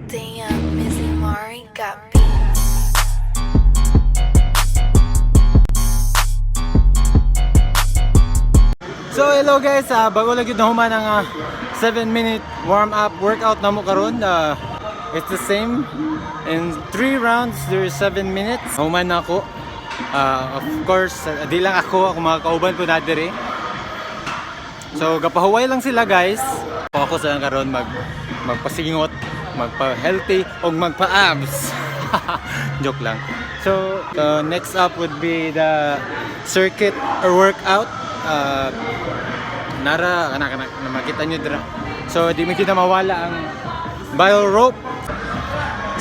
Damn, Mizzy Mari got beats. So hello guys, bago lang gyud nahuman ang 7-minute warm up workout namo karon. It's the same in 3 rounds, there's 7 minutes. Human na ako. Of course, di lang ako, ako mga kauban po na diri. So gapahuway lang sila, guys. Ako sa lang karon magpasingot, magpa-healthy ug magpa-abs. Joke lang. So, next up would be the circuit or workout. Nara kana kana na makita nyo dira. So di mo kita mawala ang battle rope.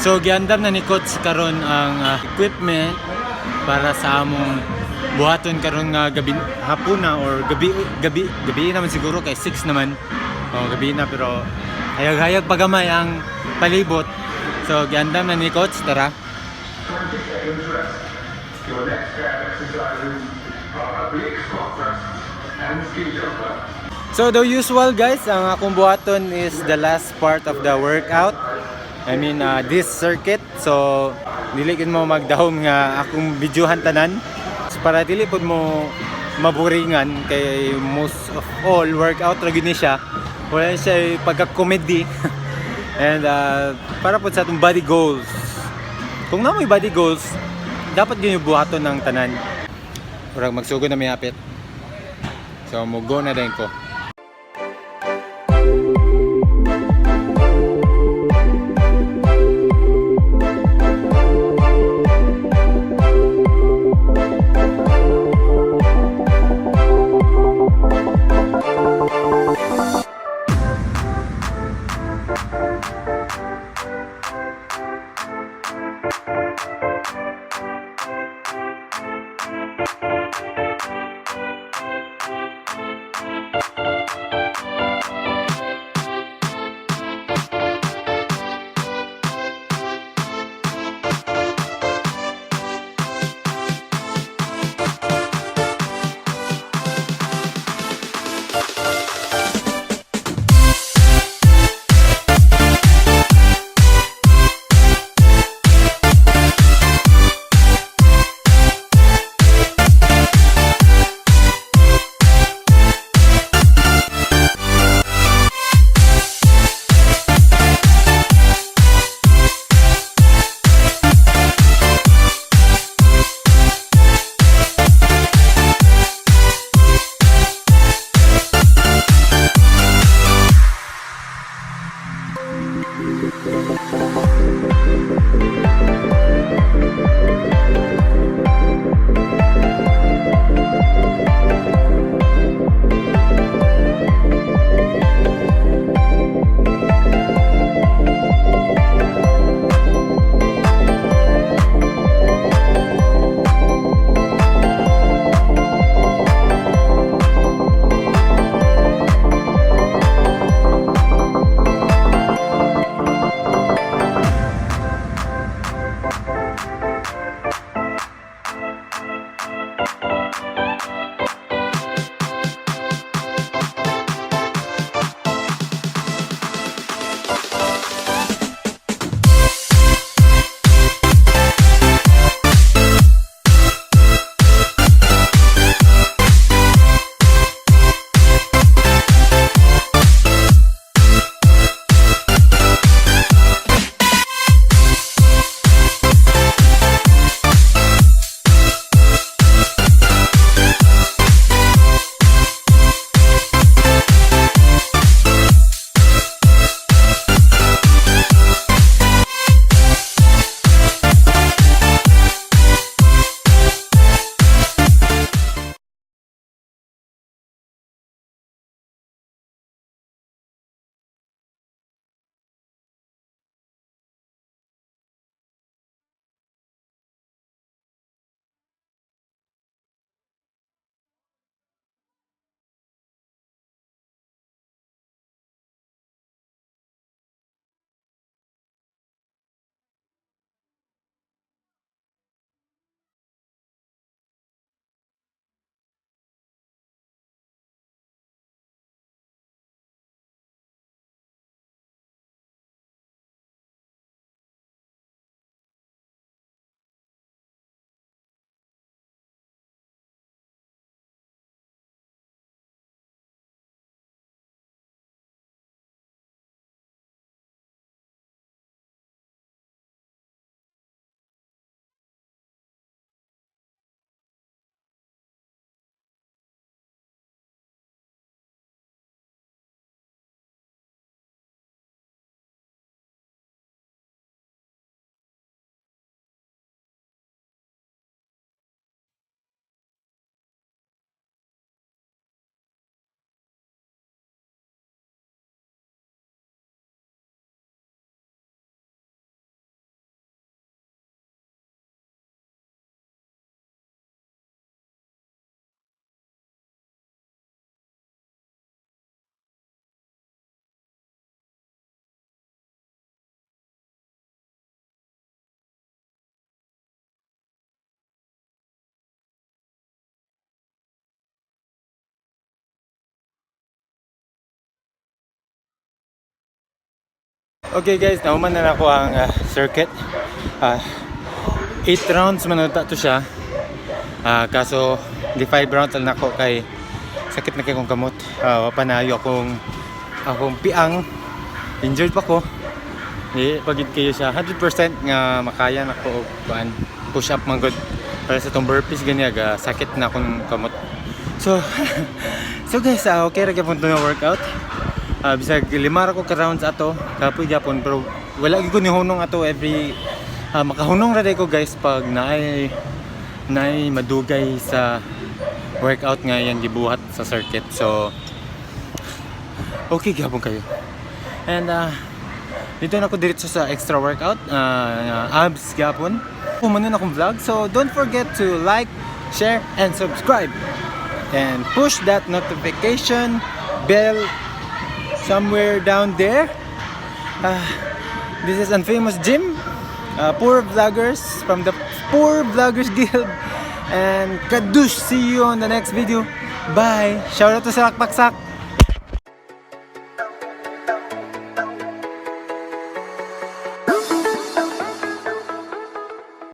So giandam na ni coach karon ang equipment para sa among buhaton karon nga gabi hapon na or gabi gabi gabi naman siguro kay 6 naman. Oh, gabi na pero hayag-hayag pa gamay ang palibot. So giandam na ni coach, tara. 20 seconds rest. Your next pair of exercises are oblique squat press and ski jumper. So the usual, guys, ang akong buhaton is the last part of the workout. I mean, this circuit. So dili gid mo magdahom nga akong videohan tanan. So, para dili pud mo maburingan kay most of all workout ra gyud ni siya. Wala siya pagka-comedy. And para pud sa atong body goals. Kung naa moy body goals, dapat gyud yung buhaton ng tanan. Murag magsugod na mi hapit. So mo go na din ko. Okay guys, nahuman na nako ang circuit. 8 rounds man na to siya. Kaso di 5 rounds lang nako kay sakit na kay kong kamot. Wa pa naayo akong piang, injured pa ko. Di pa gyud kayo siya 100% nga makaya nako og kuan, push up man gud. Para sa tong burpees gani ga sakit na akong kamot. So guys, okay ra gyapon to nga workout. Bisag lima ra ko ka rounds ato, kapoy gyapon, pero wala gyud ko nihunong ato every makahunong ra ko guys pag naay madugay sa workout nga yang gibuhat sa circuit. So okay gyapon kayo. And dito na ako diretso sa extra workout, abs gyapon. Human na akong vlog, so don't forget to like, share, and subscribe. And push that notification bell somewhere down there. This is Unfamous Gym, poor vloggers from the Poor Vloggers Guild. And Kadush, see you on the next video. Bye! Shout out to Sarak Paksak!